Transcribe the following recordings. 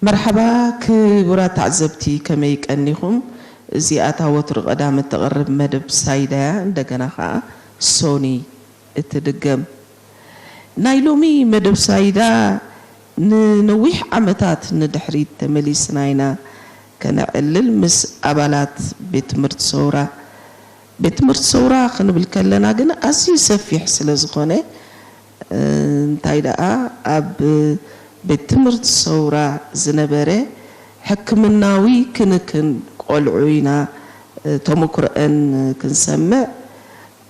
መርሓባ ክቡራት ተዓዘብቲ፣ ከመይ ቀኒኹም? እዚኣ እታ ወትሩ ቀዳም እትቐርብ መደብ ሳይዳ እያ። እንደገና ኸኣ ሶኒ እትድገም። ናይ ሎሚ መደብ ሳይዳ ንነዊሕ ዓመታት ንድሕሪት ተመሊስና ኢና ከነዕልል ምስ ኣባላት ቤት ትምህርቲ ሰውራ። ቤት ትምህርቲ ሰውራ ክንብል ከለና ግን ኣዝዩ ሰፊሕ ስለ ዝኾነ፣ እንታይ ደኣ ኣብ ቤት ትምህርቲ ሰውራ ዝነበረ ሕክምናዊ ክንክን ቆልዑ ኢና ተመኩሮአን ክንሰምዕ።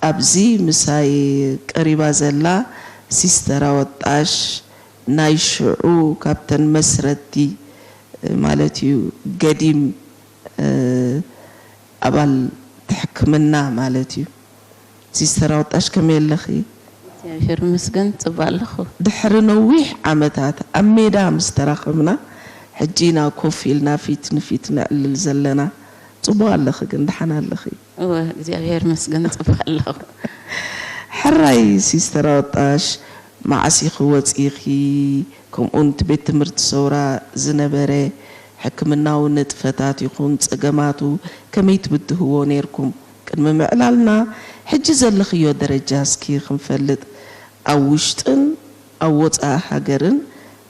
ኣብዚ ምሳይ ቀሪባ ዘላ ሲስተር ኣወጣሽ ናይ ሽዑ ካብተን መስረቲ ማለት እዩ ገዲም ኣባል ሕክምና ማለት እዩ። ሲስተር ኣወጣሽ ከመይ ኣለኺ? እግዚኣብሔር ይመስገን ጽቡቕ ኣለኹ። ድሕሪ ነዊሕ ዓመታት ኣብ ሜዳ ምስ ተራኸብና ሕጂ ኢና ኮፍ ኢልና ፊት ንፊት ነዕልል ዘለና። ጽቡቕ ኣለኺ ግን ደሓን ኣለኺ? እወ እግዚኣብሔር ይመስገን ጽቡቕ ኣለኹ። ሕራይ ሲስተር ኣወጣሽ መዓስ ኢኺ ወጺኺ? ከምኡውን እቲ ቤት ትምህርቲ ሰውራ ዝነበረ ሕክምናዊ ንጥፈታት ይኹን ጸገማቱ ከመይ ትብድህዎ ነይርኩም? ቅድሚ ምዕላልና ሕጂ ዘለኽዮ ደረጃ እስኪ ክንፈልጥ፣ ኣብ ውሽጥን ኣብ ወጻኢ ሃገርን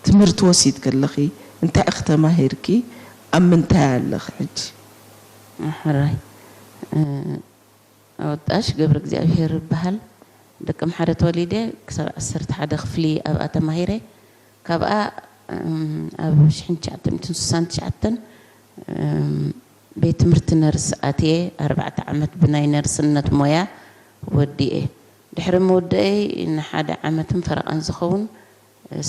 ትምህርቲ ወሲድኪ ኣለኺ፣ እንታይ ኢኺ ተማሂርኪ? ኣብ ምንታይ ኣለኺ ሕጂ? ሕራይ ኣወጣሽ ገብረ እግዚኣብሔር ይበሃል። ደቂ ኣምሓረ ተወሊደ ክሳብ ዓሰርተ ሓደ ክፍሊ ኣብኣ ተማሂረ። ካብኣ ኣብ ሽሕን ትሽዓተ ሚእትን ስሳን ትሽዓተን ቤት ትምህርቲ ነርስ ኣትየ ኣርባዕተ ዓመት ብናይ ነርስነት ሞያ ወዲኤ። ድሕሪ ምውደአይ ንሓደ ዓመትን ፈረቓን ዝኸውን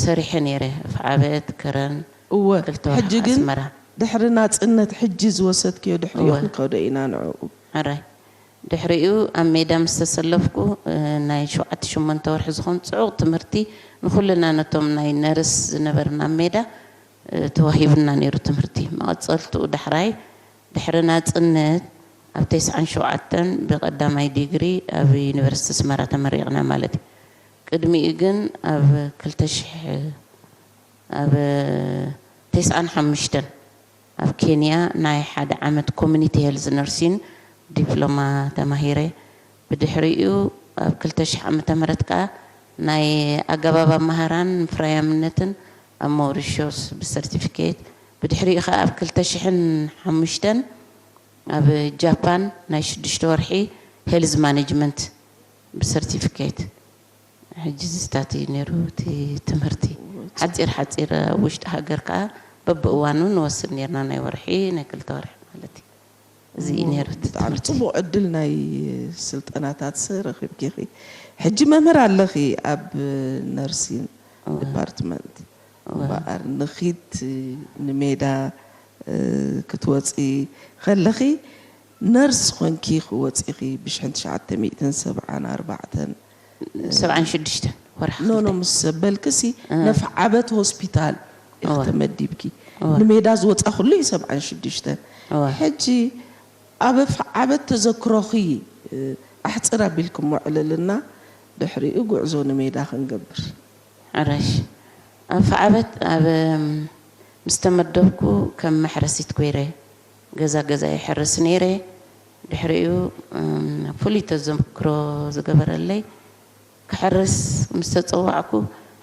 ሰሪሐ ነይረ። ኣፍዓበት፣ ከረን፣ እወ፣ ክልተ ወርሒ ሕጂ ግን ኣስመራ። ድሕሪ ናጽነት ሕጂ ዝወሰድክዮ ድሕሪኡ እወ። ክንከዶ ኢና ንዕኡ። ሕራይ። ድሕሪኡ ኣብ ሜዳ ምስ ተሰለፍኩ፣ እ፣ ናይ ሸውዓተ ሸሞንተ ወርሒ ዝኾን ጽዑቕ ትምህርቲ ንኹልና ነቶም ናይ ነርስ ዝነበርና ኣብ ሜዳ፣ እ፣ ተዋሂቡና ነይሩ ትምህርቲ። መቐጸልትኡ ዳሕራይ ድሕሪ ናጽነት ኣብ ተስዓን ሸውዓተን ብቐዳማይ ዲግሪ ኣብ ዩኒቨርሲቲ ኣስመራ ተመሪቕና ማለት እዩ። ቅድሚኡ ግን ኣብ ክልተ ሽሕ ኣብ ተስዓን ሓሙሽተን ኣብ ኬንያ ናይ ሓደ ዓመት ኮሚኒቲ ሄልዝ ነርሲን ዲፕሎማ ተማሂረ። ብድሕሪኡ ኣብ ክልተ ሽሕ ዓመተ ምህረት ከኣ ናይ ኣገባብ ኣመሃራን ፍራያምነትን ኣብ ሞሪሾስ ብሰርቲፊኬት፣ ብድሕሪኡ ከኣ ኣብ ክልተ ሽሕን ሓሙሽተን ኣብ ጃፓን ናይ ሽዱሽተ ወርሒ ሄልዝ ማኔጅመንት ብሰርቲፊኬት። ሕጂ ዝስታት እዩ ነይሩ እቲ ትምህርቲ። ሓጺር ሓጺር ኣብ ውሽጢ ሃገር ከኣ በብእዋኑ ንወስድ ነይርና፣ ናይ ወርሒ፣ ናይ ክልተ ወርሒ ማለት እዩ። እዚ እዩ ነይሩ እቲ ብጣዕሚ ትምህርቲ። ጽቡቕ ዕድል ናይ ስልጠናታት ረኺብኪ ኢኺ። ሕጂ መምህር ኣለኺ ኣብ ነርሲን እወ። ዲፓርትመንት። እወ። እምበኣር ንኺድ ንሜዳ፣ እ፣ ክትወጺ ከለኺ ነርስ ኾንኪ ክወጺኺ ብሽሕን ትሽዓተ ሚእትን ሰብዓን ኣርባዕተን፣ ሰብዓን ሽዱሽተን ወርሒ ኖ፣ ኖ፣ ክልተ። ምስ ዘበልክሲ እ። ነፍዓበት ሆስፒታል ኢኺ እወ። ተመዲብኪ። እወ። ንሜዳ ዝወጻ ኩሉ እዩ ሰብዓን ሽዱሽተን። እወ። ሕጂ ኣብ ኣፍዓበት ተዘክሮኺ፣ እ፣ ኣሕጽር ኣቢልክሞ ዕልልና፣ ድሕሪኡ ጉዕዞ ንሜዳ ክንገብር። ሕራይ። ኣብ ኣፍዓበት ኣብ፣ እም፣ ምስ ተመደብኩ ከም መሕረሲት ኮይረ ገዛ ገዛ ይሕርስ ነይረ። ድሕሪኡ፣ እም፣ ፍሉይ ተዘክሮ ዝገበረለይ፣ ክሕርስ ምስ ተጸዋዕኩ፣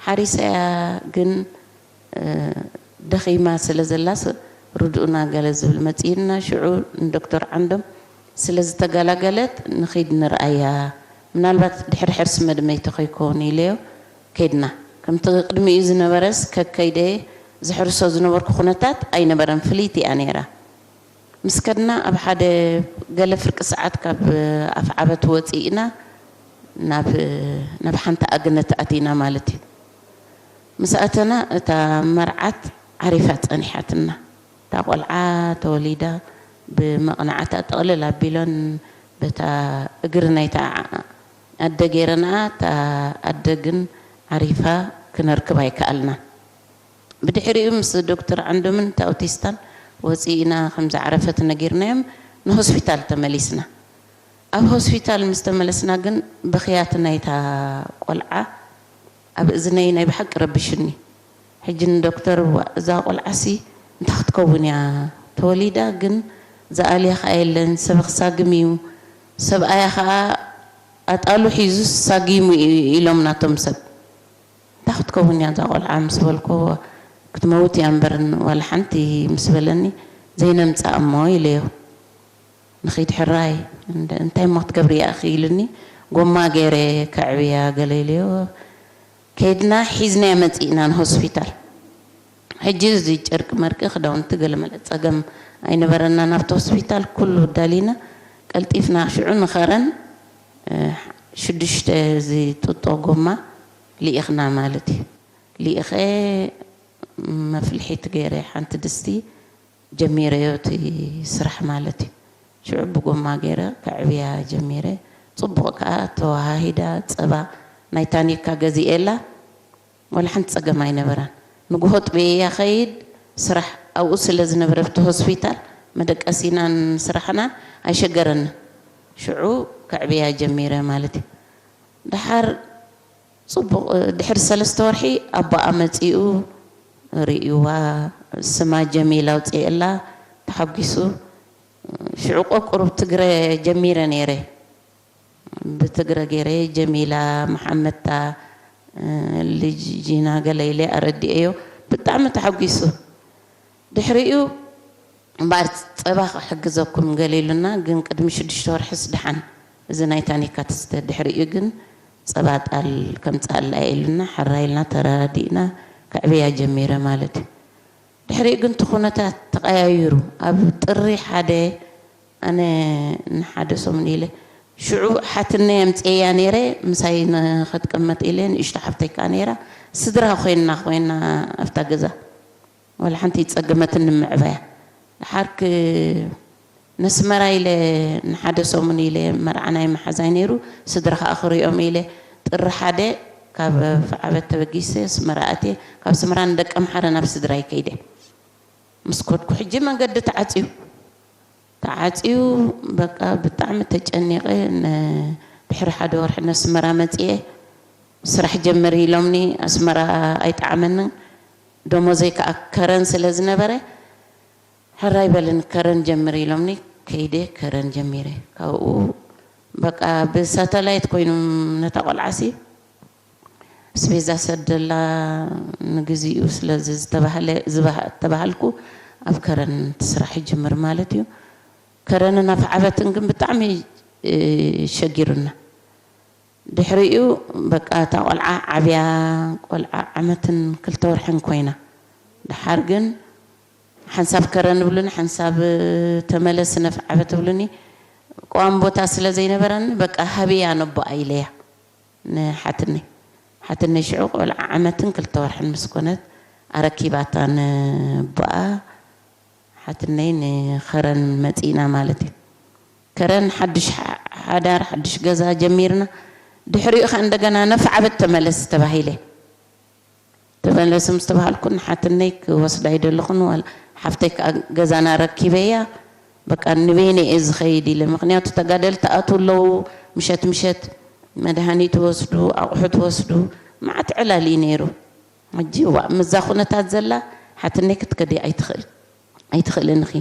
ሓሪሰያ ግን፣ እ፣ ደኺማ ስለ ዘላስ ርድኡና ገለ ዝብል መጺእና፣ ሽዑ ንዶክተር ዓንዶም ስለ ዝተገላገለት ንኺድ ንርኣያ፣ ምናልባት ድሕሪ ሕርሲ መድመይቲ ከይከውን ኢለዮ ከድና። ከምቲ ቅድሚኡ ዝነበረስ ከከይደ ዝሕርሶ ዝነበርኩ ኩነታት ኣይነበረን፣ ፍልይቲ እያ ነይራ። ምስ ከድና ኣብ ሓደ ገለ ፍርቂ ሰዓት ካብ ኣፍዓበት ወጺእና ናብ፣ ናብ ሓንቲ ኣግነት ኣቲና ማለት እዩ። ምስ ኣተና እታ መርዓት ዓሪፋ ጸኒሓትና። እታ ቆልዓ ተወሊዳ ብመቕናዕታ ጥቕልል ኣቢሎን በታ እግሪ ናይታ ኣደ ገይረንኣ፣ እታ ኣደ ግን ዓሪፋ ክነርክባ ኣይከኣልናን። ብድሕሪኡ ምስ ዶክተር ዓንዶምን እታ ኣውቲስታን ወጺእና ከም ዝዓረፈት ነጊርናዮም ንሆስፒታል ተመሊስና። ኣብ ሆስፒታል ምስ ተመለስና ግን ብኽያት ናይታ ቆልዓ ኣብ እዝነይ ናይ ብሓቂ ረቢሹኒ። ሕጂ ንዶክተር፣ "እዋ፣ እዛ ቆልዓሲ እንታይ ክትከውን እያ ተወሊዳ? ግን ዝኣልያ ኸኣ የለን፣ ሰብ ክሳግም እዩ፣ ሰብኣያ ኸኣ ኣጣሉ ሒዙ ሳጊሙ እዩ ኢሎም ናቶም ሰብ። እንታይ ክትከውን እያ እዛ ቆልዓ ምስ በልኮ፣ ክትመውት እያ እምበር ዋላ ሓንቲ ምስ በለኒ፣ ዘይነምጽኣ እሞ ኢለዮ። ንኺድ ሕራይ፣ እንደ-፣ እንታይ እሞ ክትገብሪ እያ ኢኺ ኢሉኒ፣ ጎማ ገይረ ከዕብያ ገለ ኢለዮ። ከይድና ሒዝናያ መጺእና ንሆስፒታል። ሕጂ እዚ ጨርቂ መርቂ፣ ክዳውንቲ፣ ገለ መለ ጸገም ኣይነበረናን። ኣብቲ ሆስፒታል ኩሉ ኣዳሊና፣ ቀልጢፍና ሽዑ ንኸረን፣ እ፣ ሽዱሽተ እዚ ጡጦ ጎማ ልኢኽና ማለት እዩ። ልኢኸ መፍልሒት ገይረ ሓንቲ ድስቲ ጀሚረዮ እቲ ስራሕ ማለት እዩ። ሽዑ ብጎማ ገይረ ከዕብያ ጀሚረ። ጽቡቕ ከኣ ተወሃሂዳ፣ ጸባ ናይ ታኒካ ገዚኤላ፣ ዋላ ሓንቲ ጸገም ኣይነበራን። ንግሆ ጥበየያ ኸይድ ስራሕ ኣብኡ ስለ ዝነበረ፣ ኣብቲ ሆስፒታል መደቀሲናን ስራሕናን ኣይሸገረንን። ሽዑ ከዕብያ ጀሚረ ማለት እዩ። ደሓር ጽቡቕ፣ ድሕሪ ሰለስተ ወርሒ ኣቦኣ መጺኡ ርእይዋ፣ ስማ ጀሚላ ኣውጺኤላ፣ ተሓጒሱ። ሽዑ ቆ ቁሩብ ትግረ ጀሚረ ነይረ። ብትግረ ገይረ ጀሚላ፣ መሓመድታ፣ ልጅ ጂና ገለ ኢለ ኣረዲኤዮ። ብጣዕሚ ተሓጒሱ። ድሕሪኡ እምበኣር ጸባ ክሕግዘኩም ገለ ኢሉና፣ ግን ቅድሚ ሽዱሽተ ወርሕስ ደሓን እዚ ናይ ታኒካ ትስተ። ድሕሪኡ ግን ጸባ ጣል ከምጽኣላ እየ ኢሉና፣ ሕራይ ኢልና ተረዳዲእና ከዕብያ ጀሚረ ማለት እዩ። ድሕሪኡ ግን እቲ ኩነታት ተቐያይሩ። ኣብ ጥሪ ሓደ ኣነ ንሓደ ሰሙን ኢለ፣ ሽዑ ሓትነይ ኣምጽኤያ ነይረ፣ ምሳይ ንኸትቀመጥ ኢለ፣ ንእሽቶ ሓፍተይ ከኣ ነይራ፣ ስድራ ኮይንና ኮይንና ኣብታ ገዛ። ዋላ ሓንቲ ይጸገመትኒ ምዕባያ። ደሓር ክ-፣ ነስመራ ኢለ ንሓደ ሰሙን ኢለ መርዓ ናይ መሓዛይ ነይሩ፣ ስድራ ከኣ ክሪኦም ኢለ ጥሪ ሓደ ካብ ፍዓበት ተበጊሰ ኣስመራ ኣትየ፣ ካብ ኣስመራ ንደቀምሓረ ናብ ስድራይ ከይደ። ምስ ከድኩ ሕጂ መንገዲ ተዓጽዩ። ተዓጽዩ በቃ ብጣዕሚ ተጨኒቐ። ን-፣ ድሕሪ ሓደ ወርሒ ነስመራ መጽየ። ስራሕ ጀምር ኢሎምኒ፣ ኣስመራ ኣይጠዓመንን። ደሞዘይ ከኣ ከረን ስለ ዝነበረ፣ ሕራይ በልን ከረን ጀምር ኢሎምኒ፣ ከይደ ከረን ጀሚረ። ካብኡ በቃ ብሳተላይት ኮይኑ ነታ ቆልዓሲ ኣስቤዛ ሰደላ ንግዚኡ ስለ ዝተባህለ፣ ዝተባህልኩ ኣብ ከረን እቲ ስራሕ ይጅምር ማለት እዩ። ከረንን ኣፍዓበትን ግን ብጣዕሚ፣ እ፣ ሸጊሩና። ድሕሪኡ በቃ እታ ቆልዓ ዓብያ፣ ቆልዓ ዓመትን ክልተ ወርሕን ኮይና። ደሓር ግን ሓንሳብ ከረን እብሉኒ፣ ሓንሳብ ተመለስ ነፍዓበት እብሉኒ። ቀዋሚ ቦታ ስለ ዘይነበረኒ በቃ ሃብያ ነቦኣ ኢለያ ንሓትነይ። ሓትነይ ሽዑ ቆልዓ ዓመትን ክልተ ወርሕን ምስ ኮነት ኣረኪባታ ነቦኣ። ሓትነይ ንኸረን መጺእና ማለት እዩ። ከረን ሓድሽ ሓ-፣ ሓዳር፣ ሓድሽ ገዛ ጀሚርና። ድሕሪኡ ኸኣ እንደገና ነፍዓበት ተመለስ ተባሂለ። ተመለስ ምስ ተባሃልኩ ንሓትነይ ክወስዳ ኣይደለኹን፣ ዋላ ሓፍተይ ከኣ ገዛና ረኪበያ። በቃ ንበይነ እየ ዝኸይድ ኢለ፣ ምኽንያቱ ተጋደልቲ ኣትው ኣለዉ፣ ምሸት ምሸት መድሃኒት ትወስዱ፣ ኣቑሑ ትወስዱ፣ መዓት ዕላል እዩ ነይሩ። ሕጂ ዋእ፣ ምስዛ ኩነታት ዘላ ሓትነይ ክትከዲ ኣይትኽእል፣ ኣይትኽእልን ኢኺ።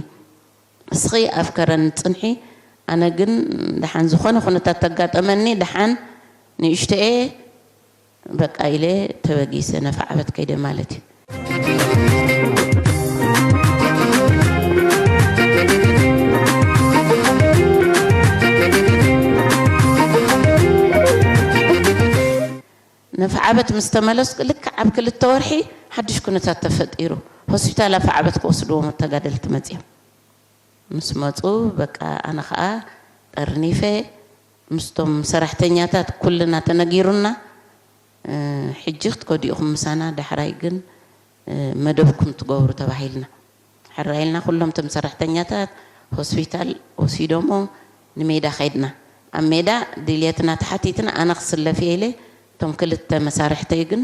እስኺ ኣብ ከረን ጽንሒ፣ ኣነ ግን ደሓን ዝኾነ ኩነታት ተጋጠመኒ፣ ደሓን ንእሽተኤ በቃ ኢለ ተበጊሰ ነፍዓበት ከይደ ማለት እዩ። ነፍዓበት ምስ ተመለስኩ ልክዕ ኣብ ክልተ ወርሒ ሓድሽ ኩነታት ተፈጢሩ። ሆስፒታል ኣፍዓበት ክወስድዎም ተጋደልቲ መጺኦም። ምስ መጹ በቃ ኣነ ኸኣ ጠርኒፈ ምስቶም ሰራሕተኛታት ኩልና ተነጊሩና፣ እ፣ ሕጂ ክትከዱ ኢኹም ምሳና፣ ዳሕራይ ግን፣ እ፣ መደብኩም ትገብሩ ተባሂልና። ሕራይ ኢልና ኩሎም እቶም ሰራሕተኛታት ሆስፒታል ወሲዶሞ ንሜዳ ኸድና። ኣብ ሜዳ ድልየትና ተሓቲትና ኣነ ክስለፍ እየ ኢለ እቶም ክልተ መሳርሕተይ ግን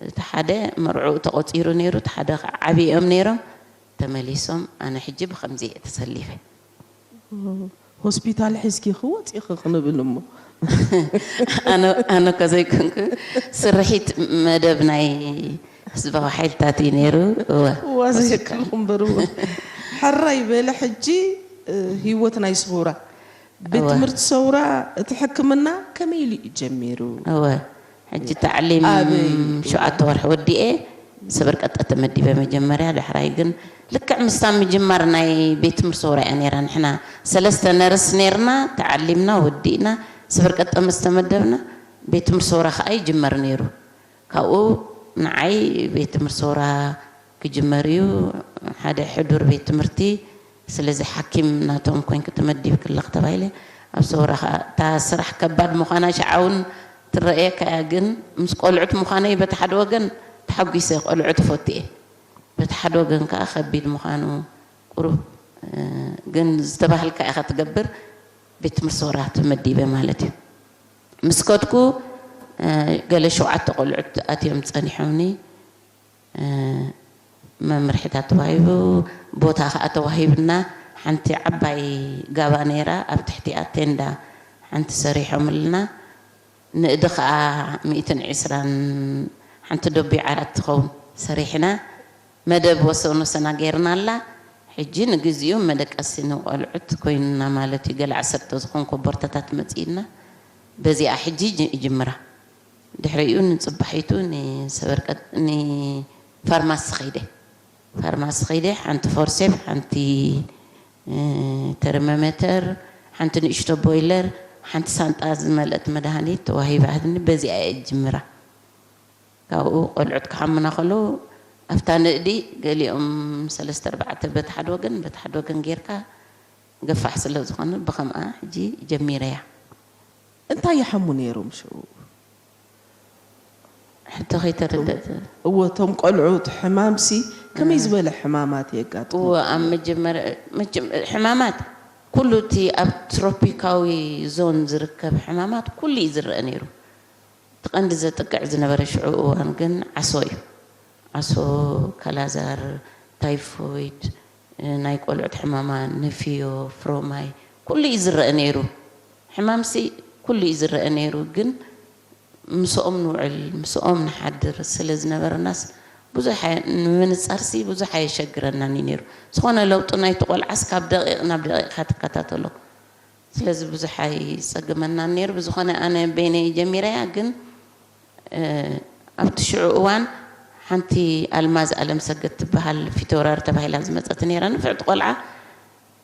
እቲ ሓደ መርዕኡ ተቖጺሩ ነይሩ፣ እቲ ሓደ ኸዓ ዓብዮም ነይሮም፣ ተመሊሶም። ኣነ ሕጂ ብኸምዚ እየ ተሰሊፈ። ሆስፒታል ሒዝኪ ክወፂኺ ክንብል እሞ። ኣነ፣ ኣነ እኮ ዘይኮንኩ፣ ስርሒት መደብ ናይ ህዝባዊ ሓይልታት እዩ ነይሩ። እወ። እዋ ዘየክልኹም በርዎ። ሕራይ በለ ሕጂ፣ እ፣ ህይወት ናይ ሰውራ። ቤት እወ። ትምህርቲ ሰውራ፣ እቲ ሕክምና ከመይ ኢሉ እዩ ጀሚሩ? እወ። ሕጂ ታዕሊም ኣበይ? ሸውዓተ ወርሒ ወዲኤ ሰበርቀጠ ተመዲበ መጀመርያ። ዳሕራይ ግን ልክዕ ምስታ ምጅማር ናይ ቤት ትምህርቲ ሰውራ እያ ነይራ። ንሕና ሰለስተ ነርስ ነይርና፣ ተዓሊምና ወዲእና ሰበርቀጠ ምስ ተመደብና ቤት ትምህርቲ ሰውራ ከዓ ይጅመር ነይሩ። ካብኡ ንዓይ ቤት ትምህርቲ ሰውራ ክጅመር እዩ፣ ሓደ ሕዱር ቤት ትምህርቲ፣ ስለዚ ሓኪም ናቶም ኮይንኪ ተመዲብኪ ኣለኺ ተባሂለ። ኣብ ሰውራ ከዓ እታ ስራሕ ከባድ ምዃና ሽዓ እውን ትረእየካ እያ፣ ግን ምስ ቆልዑት ምዃነይ በቲ ሓደ ወገን ተሓጒሰ፣ ቆልዑት እፈቱ እየ። በቲ ሓደ ወገን ከዓ ከቢድ ምዃኑ ቁሩብ፣ እ፣ ግን ዝተባህልካ ኢኻ ትገብር፣ ቤት ትምህርቲ ሰውራ ተመዲበ ማለት እዩ። ምስ ከድኩ፣ እ፣ ገለ ሸውዓተ ቆልዑት ኣትዮም ጸኒሖምኒ። እ፣ መምርሒታት ተዋሂቡ፣ ቦታ ከዓ ተዋሂብና። ሓንቲ ዓባይ ጋባ ነይራ፣ ኣብ ትሕቲኣ ቴንዳ ሓንቲ ሰሪሖምልና። ንእዲ ከዓ ሚእትን ዕስራን ሓንቲ ደቡይ ዓራት ትኸውን ሰሪሕና። መደብ ወሰን ወሰና ገይርና ኣላ። ሕጂ ንግዚኡ መደቀሲ ንቆልዑት ኮይኑና ማለት እዩ። ገለ ዓሰርተ ዝኾን ኮቦርታታት መፂእና። በዚኣ ሕጂ ጅ-፣ ይጅምራ። ድሕሪኡ ንጽባሒቱ ንሰበርቀጥ-፣ ንፋርማሲ ኸይደ። ፋርማሲ ኸይደ ሓንቲ ፎርሴፕ፣ ሓንቲ፣ እ፣ ተርሞሜተር፣ ሓንቲ ንእሽቶ ቦይለር፣ ሓንቲ ሳንጣ ዝመልአት መድሃኒት ተዋሂባትኒ። በዚኣ እየ ጅምራ። ካብኡ ቆልዑት ክሓሙና ከለዉ ኣብታ ንእዲ ገሊኦም ሰለስተ ኣርባዕተ በቲ ሓደ ወገን፣ በቲ ሓደ ወገን ጌርካ ገፋሕ ስለ ዝኾነ ብኸምኣ ሕጂ ጀሚረያ። እንታይ ይሓሙ ነይሮም ሽዑ? ሕቶ ከይተረደእት። እወ፣ እቶም ቆልዑት ሕማምሲ ከመይ ዝበለ ሕማማት የጋጥሙ? እወ፣ ኣብ መጀመርያ፣ መጀመ-፣ ሕማማት ኩሉ እቲ ኣብ ትሮፒካዊ ዞን ዝርከብ ሕማማት ኩሉ እዩ ዝረአ ነይሩ። እቲ ቀንዲ ዘጥቅዕ ዝነበረ ሽዑ እዋን ግን ዓሶ እዩ። ዓሶ፣ ካላዛር፣ ታይፎይድ፣ ናይ ቆልዑት ሕማማ፣ ንፍዮ፣ ፍሮማይ፣ ኩሉ እዩ ዝረአ ነይሩ። ሕማምሲ ኩሉ እዩ ዝረአ ነይሩ፣ ግን ምስኦም ንውዕል፣ ምስኦም ንሓድር ስለ ዝነበረናስ ብዙሕ ኣየ-፣ ንምንጻርሲ ብዙሕ ኣየሸግረናን እዩ ነይሩ። ዝኾነ ለውጢ ናይቲ ቆልዓስ ካብ ደቂቕ ናብ ደቂቕ ኢኻ ትከታተሎ። ስለዚ ብዙሕ ኣይጸግመናን ነይሩ። ብዝኾነ ኣነ በይነይ ጀሚረያ፣ ግን፣ እ፣ ኣብቲ ሽዑ እዋን ሓንቲ ኣልማዝ ኣለምሰገድ ትበሃል ፊተውራሪ ተባሂላ ዝመጸት ነይራ። ንፍዕቲ ቆልዓ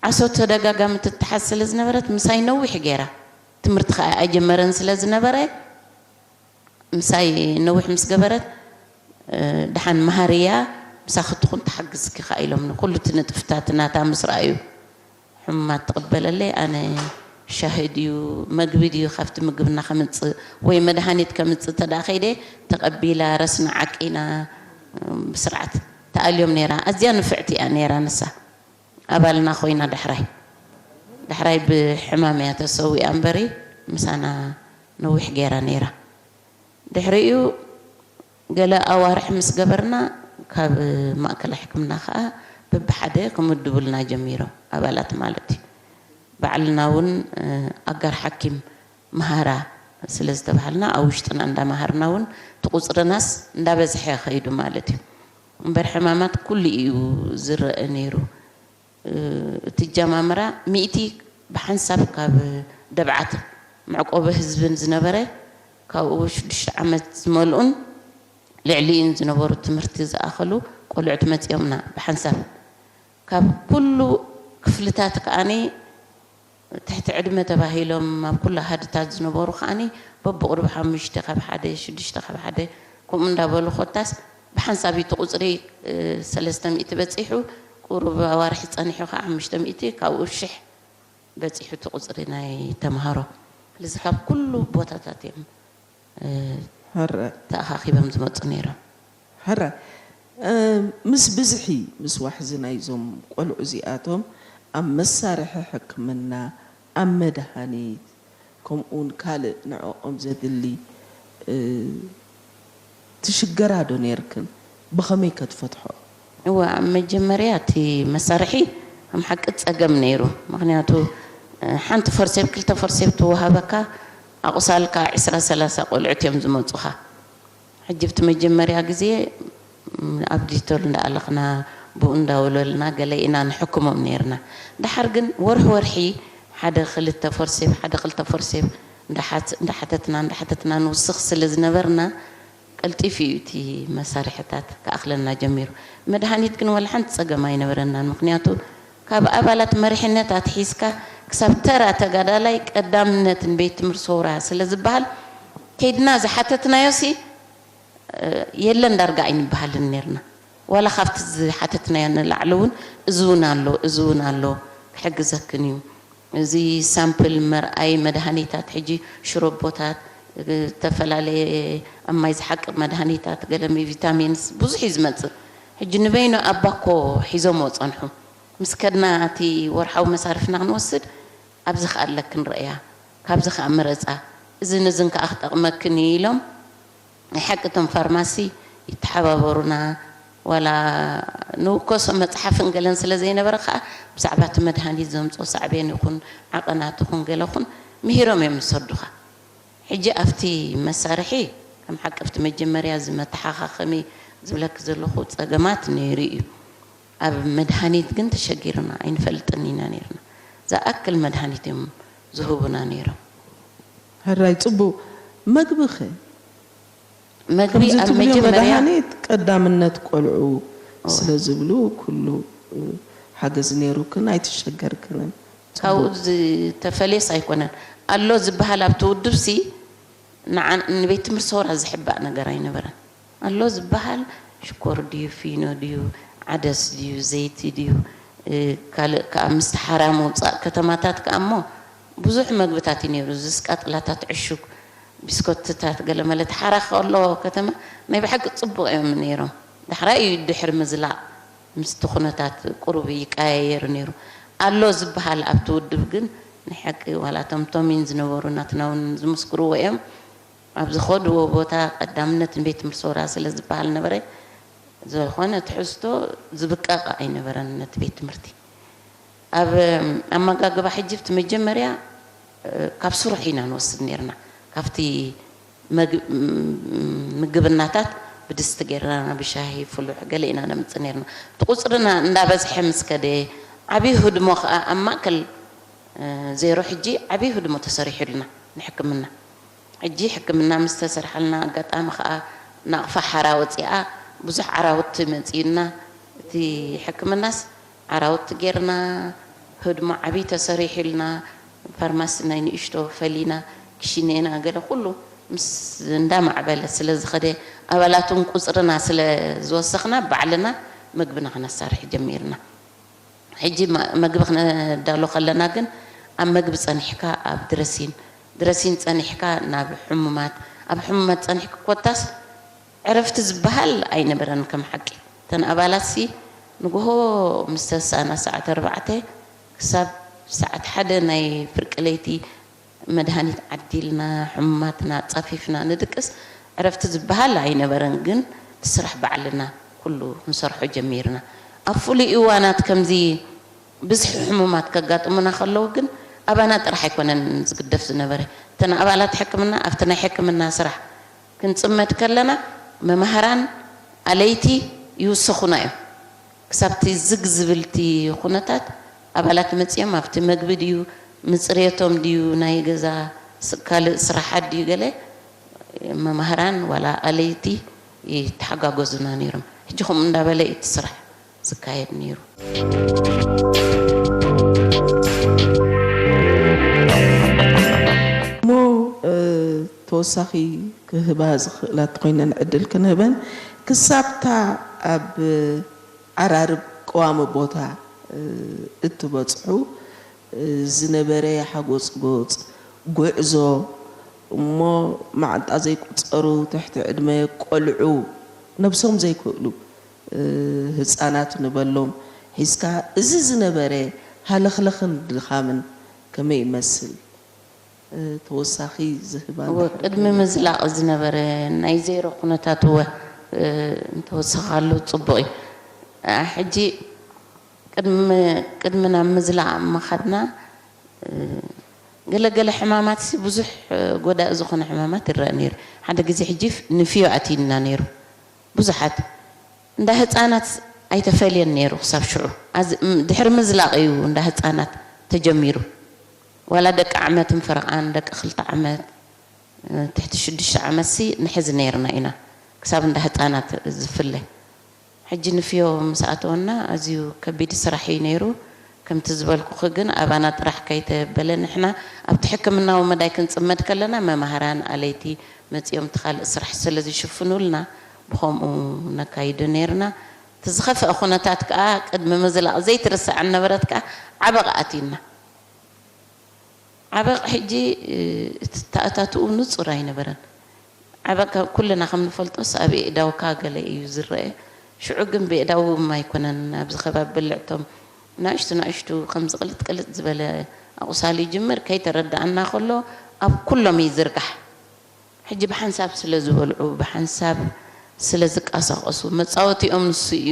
ዓሶ ተደጋጋሚ ትተሓዝ ስለ ዝነበረት ምሳይ ነዊሕ ገይራ። ትምህርቲ ከኣ ኣይጀመረን ስለ ዝነበረ ምሳይ ነዊሕ ምስ ገበረት፣ እ፣ ደሓን መሃርያ ምሳኺ ትኹን ትሓግዝኪ ከኣ ኢሎምኒ። ኩሉ እቲ ንጥፍታት ናታ ምስ ረኣዩ ሕሙማት ትቕበለለይ፣ ኣነ ሻሂ ድዩ መግቢ ድዩ ካብቲ ምግብና ከምጽእ ወይ መድሃኒት ከምጽእ እንተ ደኣ ከይደ ተቐቢላ ረስና ዓቂና፣ እ፣ ብስርዓት ተኣልዮም ነይራ። ኣዝያ ንፍዕቲ እያ ነይራ ንሳ። ኣባልና ኮይና ዳሕራይ፣ ዳሕራይ ብሕማም እያ ተሰዊኣ እምበሪ ምሳና ነዊሕ ገይራ ነይራ። ድሕሪኡ ገለ ኣዋርሕ ምስ ገበርና ካብ ማእከላይ ሕክምና ከኣ በብሓደ ክምድቡልና ጀሚሮም፣ ኣባላት ማለት እዩ። ባዕልና እውን፣ እ፣ ኣጋር ሓኪም መሃራ ስለ ዝተባሃልና ኣብ ውሽጥና እንዳመሃርና እውን እቲ ቁጽርናስ እንዳበዝሐ ከይዱ ማለት እዩ። እምበር ሕማማት ኩሉ እዩ ዝረአ ነይሩ። እ፣ እቲ ኣጀማምራ ሚእቲ ብሓንሳብ ካብ ደብዓትን መዕቆቢ ህዝብን ዝነበረ ካብኡ ሽዱሽተ ዓመት ዝመልኡን ልዕሊኡን ዝነበሩ ትምህርቲ ዝኣኸሉ ቆልዑት መጺኦምና ብሓንሳብ። ካብ ኩሉ ክፍልታት ከኣኒ ትሕቲ ዕድመ ተባሂሎም ኣብ ኩሉ ኣሃድታት ዝነበሩ ከኣኒ በብቑሩብ ሓሙሽተ ካብ ሓደ፣ ሽዱሽተ ካብ ሓደ ከምኡ እንዳበሉ ኮታስ ብሓንሳብ እቲ ቁጽሪ፣ እ፣ ሰለስተ ሚእቲ በጺሑ፣ ቁሩብ ኣዋርሒ ጸኒሑ ከኣ ሓሙሽተ ሚእቲ፣ ካብኡ ሽሕ በጺሑ እቲ ቁጽሪ ናይ ተምሃሮ። ስለዚ ካብ ኩሉ ቦታታት እዮም፣ እ፣ ሕረ ተኣኻኺቦም ዝመጹ ነይሮም። ሕረ፣ እ፣ ምስ ብዝሒ፣ ምስ ዋሕዚ ናይዞም ቆልዑ እዚኣቶም ኣብ መሳርሒ ሕክምና፣ ኣብ መድሃኒት፣ ከምኡውን ካልእ ንዕኦም ዘድሊ፣ እ፣ ትሽገራ ዶ ነይርክን? ብኸመይ ከ ትፈትሖ? እወ፣ ኣብ መጀመርያ እቲ መሳርሒ ከም ሓቂ ጸገም ነይሩ። ምኽንያቱ፣ እ፣ ሓንቲ ፎርሴፕ፣ ክልተ ፎርሴፕ ትወሃበካ፣ ኣቑሳልካ ዕስራ ሰላሳ ቆልዑት እዮም ዝመጹኻ። ሕጂ ኣብቲ መጀመርያ ግዜ ኣብ ዲቶል እንዳኣለኽና ብኡ እንዳወለልና ገለ ኢና ንሕክሞም ነይርና። ደሓር ግን ወርሒ ወርሒ ሓደ ክልተ ፎርሴፕ ሓደ ክልተ ፎርሴፕ እንዳሓተትና እንዳሓተትና ንውስኽ ስለ ዝነበርና ቀልጢፉ እዩ እቲ መሳርሕታት ክኣኽለና ጀሚሩ። መድሃኒት ግን ዋላ ሓንቲ ጸገም ኣይነበረናን። ምኽንያቱ ካብ ኣባላት መሪሕነት ኣትሒዝካ ክሳብ ተራ ተጋዳላይ ቀዳምነት ንቤት ትምህርቲ ሰውራ ስለ ዝበሃል ከይድና ዝሓተትናዮ ሲ የለን ዳርጋ ኣይንበሃልን ነርና። ዋላ ካብቲ ዝሓተትናዮ ንላዕሊ እውን እዚ እውን ኣሎ፣ እዚ እውን ኣሎ፣ ክሕግዘክን እዩ። እዚ ሳምፕል መርኣይ መድሃኒታት፣ ሕጂ ሽሮቦታት፣ ዝተፈላለየ ኣብ ማይ ዝሓቅር መድሃኒታት፣ ገለ ቪታሚንስ ብዙሕ እዩ ዝመጽእ። ሕጂ ንበይኑ ኣባኮ ሒዞምዎ ጸንሑ። ምስ ከድና እቲ ወርሓዊ መሳርፍና ክንወስድ ኣብዚ ከኣ ኣለክን ረእያ፣ ካብዚ ከኣ ምረጻ፣ እዝን እዝን ከኣ ክጠቕመክን እዩ ኢሎም ናይ ሓቂ እቶም ፋርማሲ ይተሓባበሩና። ዋላ ንውከሶ መጽሓፍን ገለን ስለ ዘይነበረ ከኣ ብዛዕባ እቲ መድሃኒት ዘምጽኦ ሳዕቤን ይኹን ዓቐናት ይኹን ገለ ኹን ምሂሮም እዮም ዝሰዱኻ። ሕጂ ኣብቲ መሳርሒ ከም ሓቂ ኣብቲ መጀመርያ እዚ መተሓኻኸሚ ዝብለኪ ዘለኹ ጸገማት ነይሩ እዩ። ኣብ መድሃኒት ግን ተሸጊርና ኣይንፈልጥን ኢና ነይርና። ዝኣክል መድሃኒት እዮም ዝህቡና ነይሮም። ሕራይ ጽቡቕ። መግቢ ኸ? መግቢ ከምዚ ኣብ ትብልዮ መጀመርያ መድሃኒት ቀዳምነት ቆልዑ ስለ ዝብሉ ኩሉ ሓገዝ ነይሩክን ኣይትሸገርክንን። ካብኡ ዝተፈለየስ ኣይኮነን ኣሎ ዝበሃል ኣብቲ ውድብ ሲ ንዓን ንቤት ትምህርቲ ሰውራ ዝሕባእ ነገር ኣይነበረን። ኣሎ ዝበሃል ሽኮር ድዩ ፊኖ ድዩ ዓደስ ድዩ ዘይቲ ድዩ ካልእ ከዓ ምስቲ ሓራ ምውፃእ ከተማታት ከዓ እሞ ብዙሕ መግብታት እዩ ነይሩ። ዝስቃጥላታት ዕሹግ ቢስኮትታት ገለ መለ ተሓራ ከሎ ከተማ ናይ ብሓቂ ፅቡቕ እዮም ነይሮም። ዳሕራይ እዩ ድሕሪ ምዝላቕ ምስቲ ኩነታት ቁሩብ ይቀያየር ነይሩ ኣሎ ዝበሃል ኣብቲ ውድብ ግን ናይ ሓቂ ዋላ እቶም ቶሚን ዝነበሩ ናትና እውን ዝምስክርዎ እዮም። ኣብ ዝኸድዎ ቦታ ቀዳምነት ንቤት ትምህርቲ ሰውራ ስለ ዝበሃል ነበረ። ዝኾነ ትሕዝቶ ዝብቀቕ ኣይነበረን ነቲ ቤት ትምህርቲ። ኣብ ኣመጋግባ ሕጂ ኣብቲ መጀመርያ ካብ ስሩሕ ኢና ንወስድ ነርና። ካብቲ ምግብናታት ብድስቲ ገይርና ብሻሂ ፍሉሕ ገለ ኢና ነምጽእ ነርና። እቲ ቁጽርና እንዳበዝሐ ምስ ከደ ዓብዪ ህድሞ ከኣ ኣብ ማእከል ዜሮ ሕጂ ዓብዪ ህድሞ ተሰሪሑልና ንሕክምና። ሕጂ ሕክምና ምስ ተሰርሓልና ኣጋጣሚ ከኣ ናቕፋ ሓራ ወጺኣ ብዙሕ ዓራውቲ መጺኡና እቲ ሕክምናስ ዓራውቲ ጌርና ህድሞ ዓብዪ ተሰሪሑልና ፋርማሲ ናይ ንእሽቶ ፈሊና ክሽኔና ገለ ኩሉ ምስ እንዳማዕበለ ስለ ዝኸደ ኣባላት እውን ቁፅርና ስለ ዝወሰኽና ባዕልና መግብና ክነሳርሕ ጀሚርና። ሕጂ መግቢ ክነዳሉ ከለና ግን ኣብ መግቢ ጸኒሕካ ኣብ ድረሲን ድረሲን ጸኒሕካ ናብ ሕሙማት ኣብ ሕሙማት ጸኒሕካ ኮታስ ዕረፍቲ ዝበሃል ኣይነበረን ከም ሓቂ። እተን ኣባላት ሲ ንግሆ ምስ ተሳእና ሰዓት ኣርባዕተ ክሳብ ሰዓት ሓደ ናይ ፍርቂ ለይቲ መድሃኒት ዓዲልና ሕሙማትና ኣጻፊፍና ንድቅስ ዕረፍቲ ዝበሃል ኣይነበረን ግን እቲ ስራሕ ባዕልና ኩሉ ክንሰርሖ ጀሚርና ኣብ ፍሉይ እዋናት ከምዚ ብዝሒ ሕሙማት ከጋጥሙና ከለዉ ግን ኣባና ጥራሕ ኣይኮነን ዝግደፍ ዝነበረ እተን ኣባላት ሕክምና ኣብቲ ናይ ሕክምና ስራሕ ክንጽመድ ከለና መማህራን ኣለይቲ ይውስኹና እዮም። ክሳብቲ ዝግ ዝብል እቲ ኩነታት ኣባላት መጺኦም ኣብቲ መግቢ ድዩ ምጽርየቶም ድዩ ናይ ገዛ ካልእ ስራሓት ድዩ ገለ መማህራን ዋላ ኣለይቲ ይተሓጋገዙና ነይሮም። ሕጂ ከምኡ እንዳበለ እዩ እቲ ስራሕ ዝካየድ ነይሩ። እሞ ተወሳኺ ክህባ ዝኽእላ እንተኾይነን ዕድል ክንህበን ክሳብታ ኣብ ዓራርብ ቀዋሚ ቦታ እትበጽሑ ዝነበረ ሓጎጽጎጽ ጉዕዞ እሞ መዓንጣ ዘይቁጸሩ ትሕቲ ዕድመ ቆልዑ ነብሶም ዘይክእሉ ህጻናት ንበሎም ሒዝካ እዚ ዝነበረ ሃለኽለኽን ድኻምን ከመይ ይመስል? ተወሳኺ ዝህባ እንድሕር ቅድሚ ምዝላቕ ዝነበረ ናይ ዜሮ ኩነታት እወ እንተወሰኻሉ ጽቡቕ እዩ። ሕጂ ቅድሚ ናብ ምዝላቕ ምኻድና ገለ ገለ ሕማማት ሲ ብዙሕ ጎዳኢ ዝኾነ ሕማማት ይረአ ነይሩ። ሓደ ግዜ ሕጂ ንፍዮ ኣትዩና ነይሩ። ብዙሓት እንዳ ህፃናት ኣይተፈልየን ነይሩ ክሳብ ሽዑ። ኣዝ-፣ ም-፣ ድሕሪ ምዝላቕ እዩ እንዳ ህፃናት ተጀሚሩ። ዋላ ደቂ ዓመትን ፈረቓን፣ ደቂ ክልተ ዓመት፣ እ፣ ትሕቲ ሽዱሽተ ዓመት ሲ ንሕዝ ነይርና ኢና፣ ክሳብ እንዳ ህፃናት ዝፍለ። ሕጂ ንፍዮ ምስ ኣተወና ኣዝዩ ከቢድ ስራሕ እዩ ነይሩ። ከምቲ ዝበልኩኺ ግን ኣባና ጥራሕ ከይተበለ፣ ንሕና ኣብቲ ሕክምናዊ መዳይ ክንጽመድ ከለና መማህራን ኣለይቲ መጺኦም እቲ ካልእ ስራሕ ስለ ዝሽፍኑልና ብኸምኡ ነካይዶ ነይርና። እቲ ዝኸፍአ ኩነታት ከኣ ቅድሚ ምዝላቕ ዘይትርሳዕ ነበረት ከኣ ዓበቕ ኣትዩና። ዓበቕ ሕጂ፣ እ፣ እቲ ኣተኣታትኡ ንጹር ኣይነበረን። ዓበቕ ካብ ኩልና ከም ንፈልጦስ ኣብ የእዳውካ ገለ እዩ ዝረአ። ሽዑ ግን ብየእዳዎም ኣይኮነን፣ ኣብዚ ከባቢ ብልዕቶም ናእሽቱ ናእሽቱ ከምዚ ቅልጥ ቅልጥ ዝበለ ኣቑሳል ይጅምር፣ ከይተረድኣና ከሎ ኣብ ኩሎም ይዝርጋሕ። ሕጂ ብሓንሳብ ስለ ዝበልዑ፣ ብሓንሳብ ስለ ዝቃሳቐሱ፣ መጻወቲኦም ንሱ እዩ፣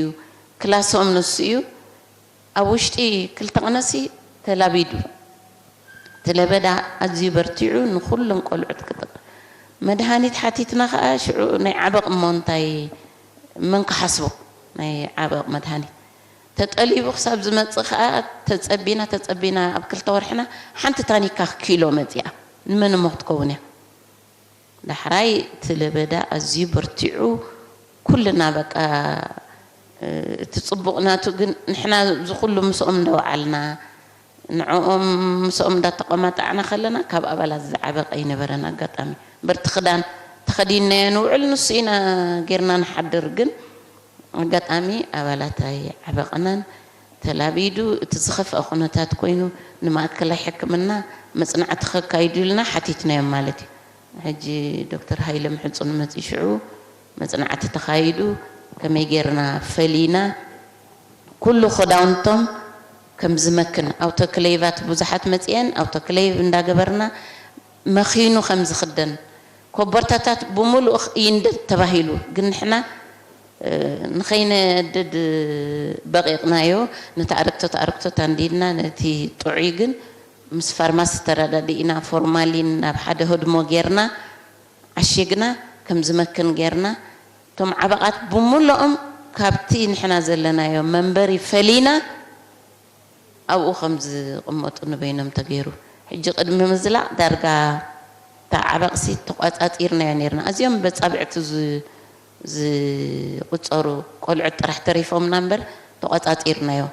ክላሶም ንሱ እዩ፣ ኣብ ውሽጢ ክልተ ቅነሲ ተላቢዱ። እቲ ለበዳ ኣዝዩ በርቲዑ ንኹሎም ቆልዑት ክጥቕ-፣ መድሃኒት ሓቲትና ከኣ ሽዑ ናይ ዓበቕ እሞ እንታይ መን ክሓስቦ ናይ ዓበቕ መድሃኒት። ተጠሊቡ ክሳብ ዝመጽእ ከኣ ተጸቢና፣ ተጸቢና ኣብ ክልተ ወርሕና ሓንቲ ታኒካ ኪሎ መጺኣ። ንመን እሞ ክትከውን እያ? ዳሕራይ እቲ ለበዳ ኣዝዩ በርቲዑ፣ ኩልና በቃ፣ እ፣ እቲ ጽቡቕ ናቱ ግን ንሕና እዚ ኩሉ ምስኦም እንዳወዓልና፣ ንዕኦም ምስኦም እንዳተቆማጣዕና ከለና ካብ ኣባላት ዝዓበቐ ኣይነበረን። ኣጋጣሚ በርቲ ክዳን ተኸዲንናዮ ንውዕል ንሱ ኢና ጌርና ንሓድር። ግን ኣጋጣሚ ኣባላት ኣይዓበቕናን። ተላቢዱ እቲ ዝኸፍአ ኩነታት ኮይኑ ንማእከላይ ሕክምና መጽናዕቲ ከካይዱልና ሓቲትናዮም ማለት እዩ። ሕጂ ዶክተር ሃይለ ምሕጹን መጺኡ ሽዑ መጽናዕቲ ተኻይዱ ከመይ ጌርና ፈሊና ኩሉ ክዳውንቶም ከም ዝመክን ኣውቶክሌቫት ብዙሓት መጺኤን ኣውቶክሌቭ እንዳገበርና መኺኑ ከም ዝኽደን ኮቦርታታት ብምሉእ ይንደድ ተባሂሉ ግን ንሕና እ፣ ንኸይነድድ በቒቕናዮ። ነቲ ኣረግቶት ኣረግቶት ኣንዲድና ነቲ ጥዑይ ግን ምስ ፋርማሲ ተረዳዲእና ፎርማሊን ናብ ሓደ ህድሞ ጌርና ዓሺግና ከም ዝመክን ጌርና እቶም ዓበቓት ብምልኦም ካብቲ ንሕና ዘለናዮ መንበሪ ፈሊና ኣብኡ ከም ዝቕመጡ ንበይኖም ተገይሩ። ሕጂ ቅድሚ ምዝላቕ ዳርጋ እታ ዓበቕሲ ተቋጻጺርናዮ ነይርና። ኣዝዮም በጻብዕቲ ዝ-፣ ዝቑጸሩ ቆልዑት ጥራሕ ተሪፎምና እምበር ተቋጻጺርናዮ።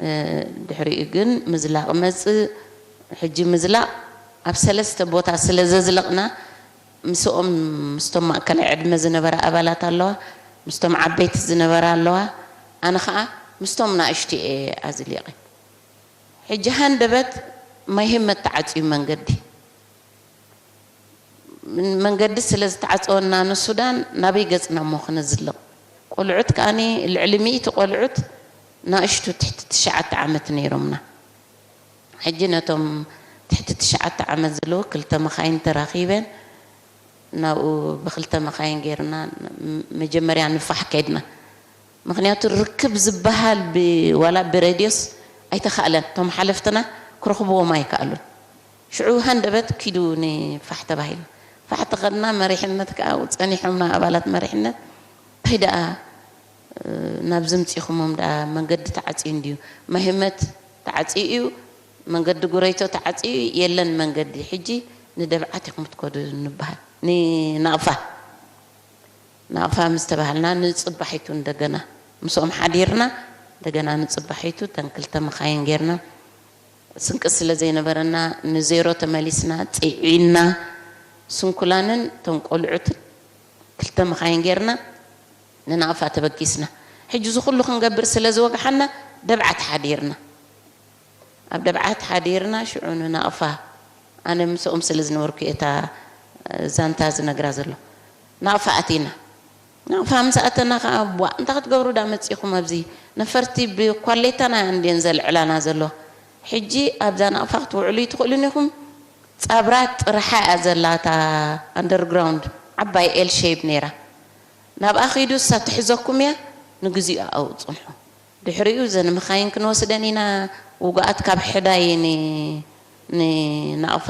እ፣ ድሕሪኡ ግን ምዝላቕ መጽእ። ሕጂ ምዝላቕ ኣብ ሰለስተ ቦታ ስለ ዘዝለቕና ምስኦም፣ ምስቶም ማእከላይ ዕድመ ዝነበራ ኣባላት ኣለዋ፣ ምስቶም ዓበይቲ ዝነበራ ኣለዋ። ኣነ ኸኣ ምስቶም ናእሽቱ እየ ኣዝሊቐ። ሕጂ ሃንደበት ማይ ህመት ተዓጽዩ መንገዲ። መንገዲ ስለ ዝተዓጸወና ንሱዳን ናበይ ገጽና እሞ ክነዝልቕ? ቆልዑት ከኣኒ ልዕሊ ሚእቲ ቆልዑት ናእሽቱ ትሕቲ ትሽዓተ ዓመት ነይሮምና። ሕጂ ነቶም ትሕቲ ትሽዓተ ዓመት ዘለዉ ክልተ መኻይን ተራኺበን ናብኡ ብክልተ መኻይን ጌርና ም-፣ መጀመርያ ንፋሕ ከድና። ምኽንያቱ ርክብ ዝበሃል ብ-፣ ዋላ ብሬድዮስ ኣይተኻእለን። እቶም ሓለፍትና ክረኽብዎም ኣይከኣሉን። ሽዑ ሃንደበት ኪዱ ንፋሕ ተባሂልና። ፋሕ ተኸድና መሪሕነት ከኣ ጸኒሖምና ኣባላት መሪሕነት። እንታይ ደኣ፣ እ፣ ናብ ዝምጺኹሞም ደኣ መንገዲ ተዓጽዩ እንድዩ። ማይ ህመት ተዓጽዩ እዩ፣ መንገዲ ጉረይቶ ተዓጽዩ እዩ፣ የለን መንገዲ። ሕጂ ንደብዓት ኢኹም ትከዱ ንበሃል። ንናቕፋ። ናቕፋ ምስ ተባሃልና ንጽባሒቱ እንደገና ምስኦም ሓዲርና፣ እንደገና ንጽባሒቱ እተን ክልተ መኻይን ጌርና። ስንቂ ስለ ዘይነበረና ንዜሮ ተመሊስና፣ ጽዒና፣ ስንኩላንን እቶም ቆልዑትን ክልተ መኻይን ጌርና ንናቕፋ ተበጊስና። ሕጂ እዚ ኩሉ ክንገብር ስለ ዝወግሓና ደብዓት ሓዲርና። ኣብ ደብዓት ሓዲርና ሽዑ ንናቕፋ፣ ኣነ ምስኦም ስለ ዝነበርኩ እየ እታ ዛንታ ዝነግራ ዘሎ። ናቕፋ ኣቲና። ናቕፋ ምስ ኣተና ኸዓ፣ "ቧእ፣ እንታይ ክትገብሩ ዳ መጺኹም ኣብዚ? ነፈርቲ ብኳሌታና እንድየን ዘልዕላና ዘሎ። ሕጂ ኣብዛ ናቕፋ ክትውዕሉ ኣይትኽእሉን ኢኹም። ጻብራ ጥርሓ እያ ዘላ እታ ኣንደርግራውንድ፣ ዓባይ ኤል ሼፕ ነይራ። ናብኣ ኺዱ፣ እሳ ትሕዘኩም እያ፣ ንግዚኡ ኣብኡ ጽንሑ። ድሕሪኡ እዘን መኻይን ክንወስደን ኢና፣ ውጉኣት ካብ ሕዳይ ን-፣ ንናቕፋ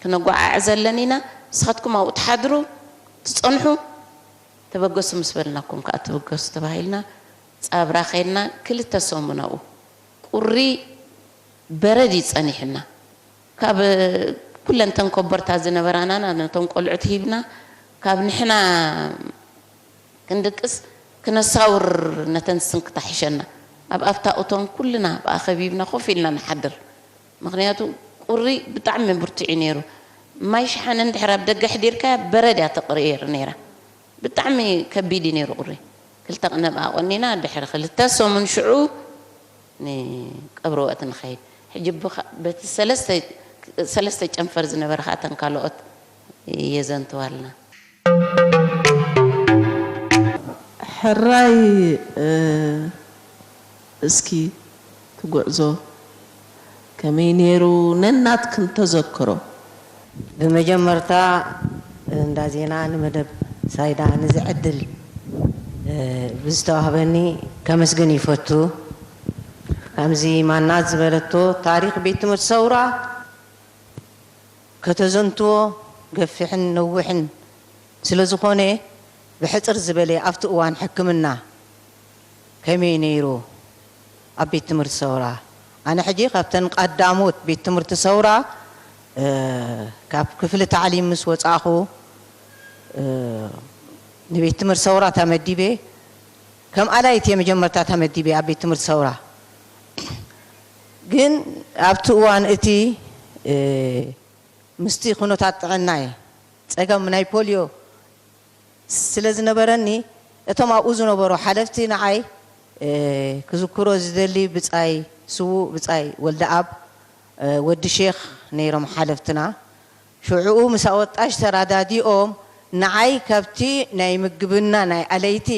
ክነጓዓዕዘለን ኢና። ንስኻትኩም ኣብኡ ትሓድሩ፣ ትጸንሑ፣ ተበገሱ ምስ በልናኩም ከዓ ትብገሱ ተባሂልና ፃብራ ከይድና ክልተ ሰሙን ኣብኡ ቁሪ በረድ እዩ ጸኒሕና። ካብ ኩለን ተን ኮበርታ ዝነበራና ነቶም ቆልዑት ሂብና ካብ ንሕና ክንድቅስ ክነሳውር ነተን ስንክታ ሒሸና ኣብ ኣፍታ እቶን ኩልና ብኣ ከቢብና ኮፍ ኢልና ንሓድር። ምኽንያቱ ቁሪ ብጣዕሚ ብርቱዕ እዩ ነይሩ። ማይ ሸሓነ እንድሕር ኣብ ደገ ኣሕዲርካያ በረድ እያ ተቕርየር ነይራ። ብጣዕሚ ከቢድ እዩ ነይሩ ቁሪ። ክልተ ቅነ ብኣ ቆኒና ድሕሪ ክልተ ሰሙን ሽዑ ንቀብሪ ወቕቲ ንኸይድ። ሕጂ ብኻ- በቲ ሰለስተ ሰለስተ ጨንፈር ዝነበረ ከዓ እተን ካልኦት የዘንትዋልና። ሕራይ እስኪ ትጉዕዞ ከመይ ነይሩ ነናትክን ተዘክሮ። ብመጀመርታ እንዳ ዜና ንመደብ ሳይዳ ንዚ ዕድል ብዝተዋህበኒ ከመስግን ይፈቱ። ከምዚ ማናት ዝበለቶ ታሪኽ ቤት ትምህርቲ ሰውራ ከተዘንትዎ ገፊሕን ነዊሕን ስለ ዝኾነ ብሕጽር ዝበለ ኣብቲ እዋን ሕክምና ከመይ ነይሩ ኣብ ቤት ትምህርቲ ሰውራ? ኣነ ሕጂ ካብተን ቀዳሞት ቤት ትምህርቲ ሰውራ ካብ ክፍሊ ታዕሊም ምስ ወጻእኹ ንቤት ትምህርቲ ሰውራ ተመዲበ። ከም ኣላይት እየ መጀመርታ ተመዲበ ኣብ ቤት ትምህርቲ ሰውራ። ግን ኣብቲ እዋን እቲ ምስቲ ኩነታት ጥዕናይ ጸገም ናይ ፖልዮ ስለ ዝነበረኒ እቶም ኣብኡ ዝነበሩ ሓለፍቲ ንዓይ ክዝክሮ ዝደሊ ብጻይ ስዉእ ብጻይ ወልደኣብ ወዲ ሼኽ ነይሮም ሓለፍትና። ሽዑኡ ምስ ኣወጣሽ ተራዳዲኦም ንዓይ ካብቲ ናይ ምግብና ናይ ኣለይቲ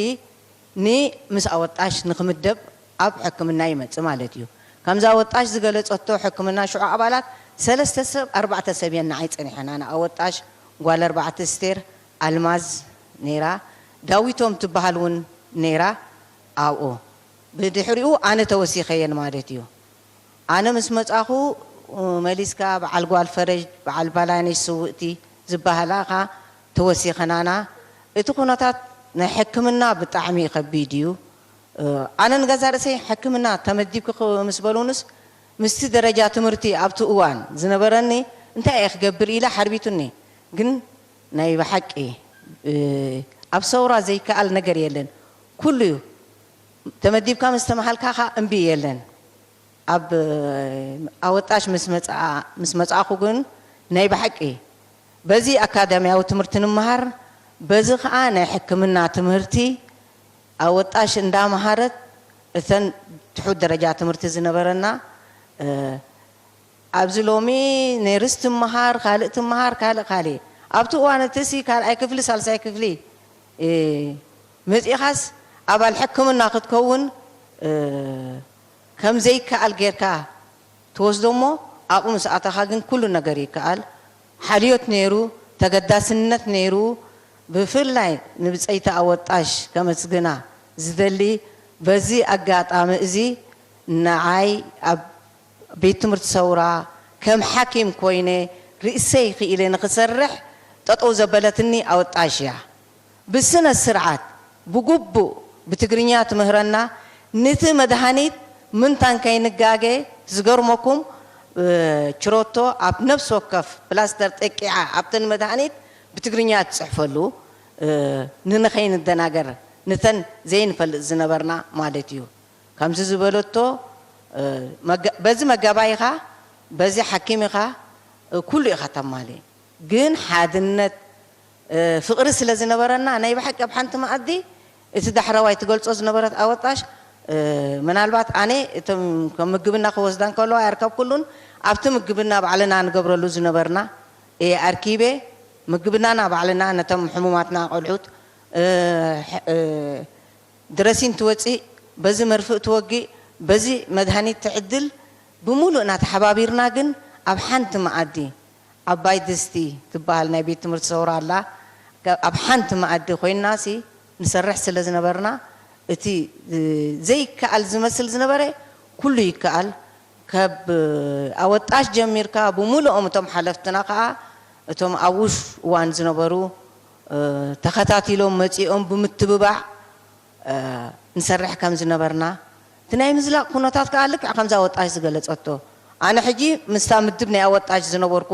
ን ምስ ኣወጣሽ ንክምደብ ኣብ ሕክምና ይመጽእ ማለት እዩ። ከምዛ ኣወጣሽ ዝገለጸቶ ሕክምና ሽዑ ኣባላት ሰለስተ ሰብ ኣርባዕተ ሰብ እየን ንዓይ ጸኒሐን ኣነ ኣወጣሽ ጓል ኣርባዕተ ስቴር ኣልማዝ ነይራ ዳዊቶም ትበሃል እውን ነይራ ኣብኡ ብድሕሪኡ ኣነ ተወሲኸየን ማለት እዩ። ኣነ ምስ መጻኹ መሊስካ በዓል ጓል ፈረጅ በዓል ባላነሽ ስውእቲ ዝበሃላ ኻ ተወሲኸናና እቲ ኩነታት ናይ ሕክምና ብጣዕሚ ከቢድ እዩ። ኣነ ንገዛ ርእሰይ ሕክምና ተመዲብኪ ምስ በሉንስ ምስቲ ደረጃ ትምህርቲ ኣብቲ እዋን ዝነበረኒ እንታይ እየ ክገብር ኢለ ሓርቢቱኒ። ግን ናይ ብሓቂ ኣብ ሰውራ ዘይከኣል ነገር የለን። ኩሉ እዩ ተመዲብካ ምስ ተመሃልካ ኸ እምቢ የለን። ኣብ ኣወጣሽ ምስ መጻእኩ ግን ናይ ብሓቂ በዚ ኣካዳምያዊ ትምህርቲ ንምሃር በዚ ኸኣ ናይ ሕክምና ትምህርቲ ኣወጣሽ እንዳመሃረት እተን ትሑት ደረጃ ትምህርቲ ዝነበረና ኣብዚ ሎሚ ኔርስ ትመሃር ካልእ ትመሃር ካልእ ካልእ ኣብቲ እዋን እቲ ሲ ካልኣይ ክፍሊ ሳልሳይ ክፍሊ መጺእኻስ ኣባል ሕክምና ክትከውን ከም ዘይከኣል ጌርካ ትወስዶ እሞ ኣብኡ ምስ ኣተኻ ግን ኩሉ ነገር ይከኣል። ሓልዮት ነይሩ፣ ተገዳስነት ነይሩ። ብፍላይ ንብጸይቲ ኣወጣሽ ከመስግና ዝደሊ በዚ ኣጋጣሚ እዚ ንዓይ ኣብ ቤት ትምህርቲ ሰውራ ከም ሓኪም ኮይነ ርእሰይ ክኢለ ንክሰርሕ ጠጠው ዘበለትኒ ኣወጣሽ እያ። ብስነ ስርዓት ብጉቡእ ብትግርኛ ትምህረና ንቲ መድሃኒት ምንታን ከይንጋገ ዝገርመኩም ችሮቶ ኣብ ነብሲ ወከፍ ፕላስተር ጠቂዓ ኣብተን መድሃኒት ብትግርኛ ትፅሕፈሉ ንንኸይንደናገር ንተን ዘይንፈልጥ ዝነበርና ማለት እዩ። ከምዚ ዝበለቶ በዚ መጋባይ ኢኻ በዚ ሓኪም ኢኻ ኩሉ ኢኻ ተማሊ ግን ሓድነት ፍቕሪ ስለ ዝነበረና ናይ ብሓቂ ኣብ ሓንቲ መኣዲ እቲ ዳሕረዋይ ትገልጾ ዝነበረት ኣወጣሽ ምናልባት ኣነ እቶም ከም ምግብና ክወስዳ እንከለዋ ኣይኣርከብኩሉን ኣብቲ ምግብና ባዕልና ንገብረሉ ዝነበርና እየ ኣርኪበ ምግብናና ባዕልና ነቶም ሕሙማትና ቆልዑት ድረሲን ትወፅእ በዚ መርፍእ ትወግእ በዚ መድሃኒት ትዕድል ብሙሉእና ተሓባቢርና ግን ኣብ ሓንቲ መኣዲ ዓባይ ድስቲ ትበሃል ናይ ቤት ትምህርቲ ሰውራ ኣላ ኣብ ሓንቲ መኣዲ ኮይንና ሲ ንሰርሕ ስለ ዝነበርና እቲ ዘይከኣል ዝመስል ዝነበረ ኩሉ ይከኣል ካብ ኣወጣሽ ጀሚርካ ብሙሉኦም እቶም ሓለፍትና ከዓ እቶም ኣብ ውሽ እዋን ዝነበሩ ተኸታቲሎም መጺኦም ብምትብባዕ ንሰርሕ ከም ዝነበርና፣ እቲ ናይ ምዝላቕ ኩነታት ከኣ ልክዕ ከምዛ ወጣሽ ዝገለጸቶ፣ ኣነ ሕጂ ምስታ ምድብ ናይ ኣወጣሽ ዝነበርኩ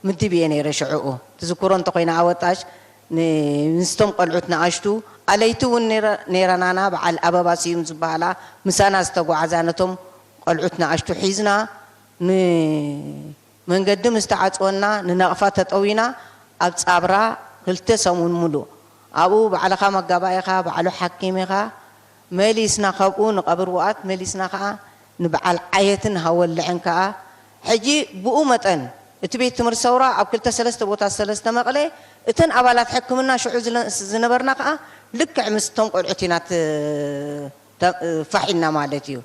ምድብ እየ ነይረ ሽዕኡ። ትዝክሮ እንተኾይና ኣወጣሽ ን-፣ ምስቶም ቆልዑት ንኣሽቱ ኣለይቲ እውን ነይረ-፣ ነይረናና። በዓል ኣበባ ስዩም ዝበሃላ ምሳና ዝተጓዓዛ ነቶም ቆልዑት ንኣሽቱ ሒዝና ን-፣ መንገዲ ምስ ተዓጽወና ንናቕፋ ተጠዊና ኣብ ጻብራ ክልተ ሰሙን ሙሉእ ኣብኡ ባዕልኻ መጋባኢኻ፣ ባዕሉ ሓኪም ኢኻ፣ መሊስና ካብኡ ንቐብር ውኣት መሊስና ከኣ ንበዓል ዓየትን ሃወልዕን ከኣ ሕጂ ብኡ መጠን እቲ ቤት ትምህርቲ ሰውራ ኣብ ክልተ ሰለስተ ቦታ ሰለስተ መቐለ እተን ኣባላት ሕክምና ሽዑ ዝነ-፣ ዝነበርና ከኣ ልክዕ ምስቶም ቆልዑት ኢና ት-፣ ተ-፣ ፋሕ ኢልና ማለት እዩ።